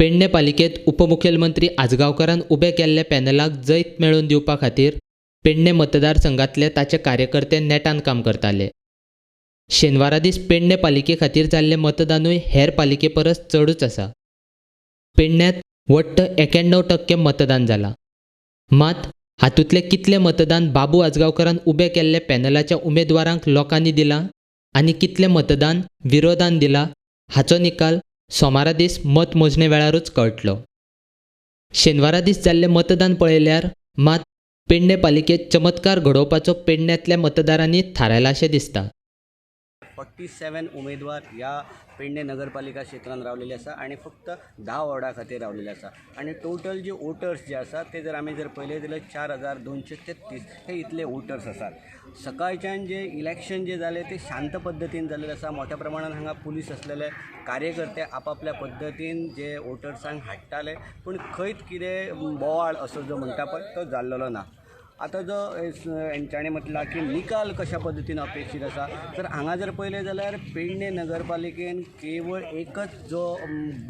पेडणे पालिकेंत उपमुखेलमंत्री आजगांवकारान उबे केल्ल्या पॅनलाक जैत मेळोवन दिवपा खातीर पेडणे मतदारसंघातले ताचे कार्यकर्ते नेटान काम करताले. शेनवारा दीस पेडणे पालिके खातीर जाल्लें मतदानूय हेर पालिके परस चडूच आसा. पेडण्यांत वट्ट 91% मतदान जालां. मात हातूंतलें कितलें मतदान बाबू आजगांवकारान उबे केल्ल्या पॅनलाच्या उमेदवारांक लोकांनी दिलां आनी कितलें मतदान विरोधान दिलां, हाचो निकाल सोमारा दीस मतमोजणे वेळारूच कळटलो. शेनवारा दीस जाल्लें मतदान पळयल्यार मात पेडणे पालिकेंत चमत्कार घडोवपाचो पेडण्यांतल्या मतदारांनी थारायलाशें दिसता. 47 उमेदवार ह्या पेडणे नगरपालिका क्षेत्रांत रावलेले आसा आनी फक्त 10 वॉर्डा खातीर रावलेले आसा. आनी टोटल जे वोटर्स जे आसा ते जर आमी जर पळयले जाल्यार 4233 हे इतले वोटर्स आसात. सकाळच्यान जे इलेक्शन जे जालें ते शांत पद्दतीन जाल्लें आसा. मोठ्या प्रमाणान हांगा पुलीस आसलेले, कार्यकर्ते आपापल्या पद्दतीन जे वोटर्सांक हाडटाले, पूण खंयच कितें बोवाळ असो जो म्हणटा पळय तो जाल्लेलो ना. आतां जो हेंच्यांनी म्हटलां की निकाल कशा पद्दतीन अपेक्षीत आसा, तर हांगा जर पळयलें जाल्यार पेडणे नगरपालिकेन केवळ एकच जो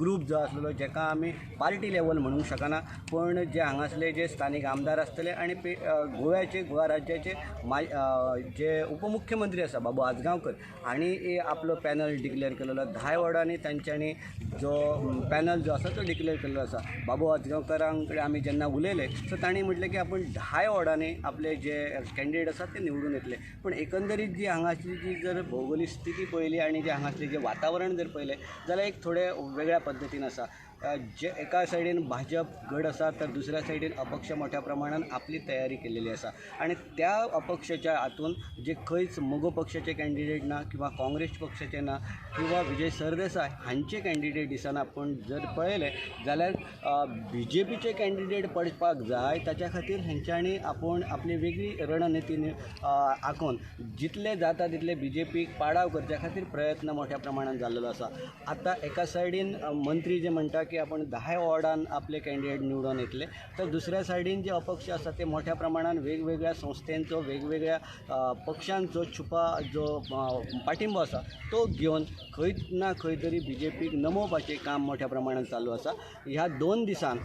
ग्रूप जो आसलेलो, जेका आमी पार्टी लेवल म्हणूंक शकना, पूण जे हांगासले जे स्थानीक आमदार आसतले आनी गोव्याचे, गोवा राज्याचे जे उपमुख्यमंत्री आसा बाबू आजगांवकर हांणी आपलो पॅनल डिक्लेर केलेलो. 10 वॉर्डांनी तांच्यांनी जो पॅनल जो आसा तो डिक्लेर केल्लो आसा. बाबू आजगांवकरां कडेन आमी जेन्ना उलयले, सो तांणी म्हटलें की आपूण 10 वॉर्डांनी आपले जे कॅन्डिडेट आसात ते निवडून येतले. पूण एकंदरीत जी हांगासली जी जर भौगोलीक स्थिती पळयली आनी जे हांगासलें जें वातावरण जर पळयलें जाल्यार एक थोडें वेगळ्या पद्दतीन आसा. जे एका सायडीन भाजप गड आसा तर दुसऱ्या सायडीन अपक्ष मोठ्या प्रमाणान आपली तयारी केलेली आसा. आनी त्या अपक्षाच्या हातून जे खंयच मगो पक्षाचे कॅन्डिडेट ना किंवा काँग्रेस पक्षाचे ना किंवा विजय सरदेसाय हांचे कॅन्डिडेट दिसना. पूण जर पळयलें जाल्यार बीजेपीचे कॅन्डिडेट पडपाक जाय, ताच्या खातीर हेंच्यांनी आपूण आपली वेगळी रणनिती आंखून जितले जाता तितले बीजेपीक पाडाव करच्या खातीर प्रयत्न मोठ्या प्रमाणान जाल्लेलो आसा. आतां एका सायडीन मंत्री जे म्हणटा की आपण 10 वॉर्डान आपले कॅन्डिडेट निवडून येतले, तर दुसऱ्या सायडीन जे अपक्ष आसा ते मोठ्या प्रमाणान वेगवेगळ्या संस्थेंचो, वेगवेगळ्या पक्षांचो छुपा जो पाठिंबो आसा तो घेवन खंय ना खंय तरी बीजेपीक नमोवपाचें काम मोठ्या प्रमाणान चालू आसा. ह्या 2 दिसान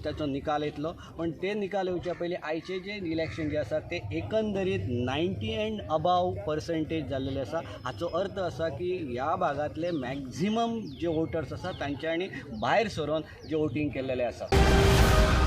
ताचो निकाल येतलो, पण ते निकाल येवच्या पयलीं आयचे जे इलेक्शन जे आसा ते एकंदरीत 90 एंड अबाव पर्संटेज जाल्लेले आसा. हाचो अर्थ आसा की ह्या भागांतले मॅक्झिमम जे वोटर्स आसा तांच्यांनी भायर सरून जे वोटींग केल्लेलें आसा.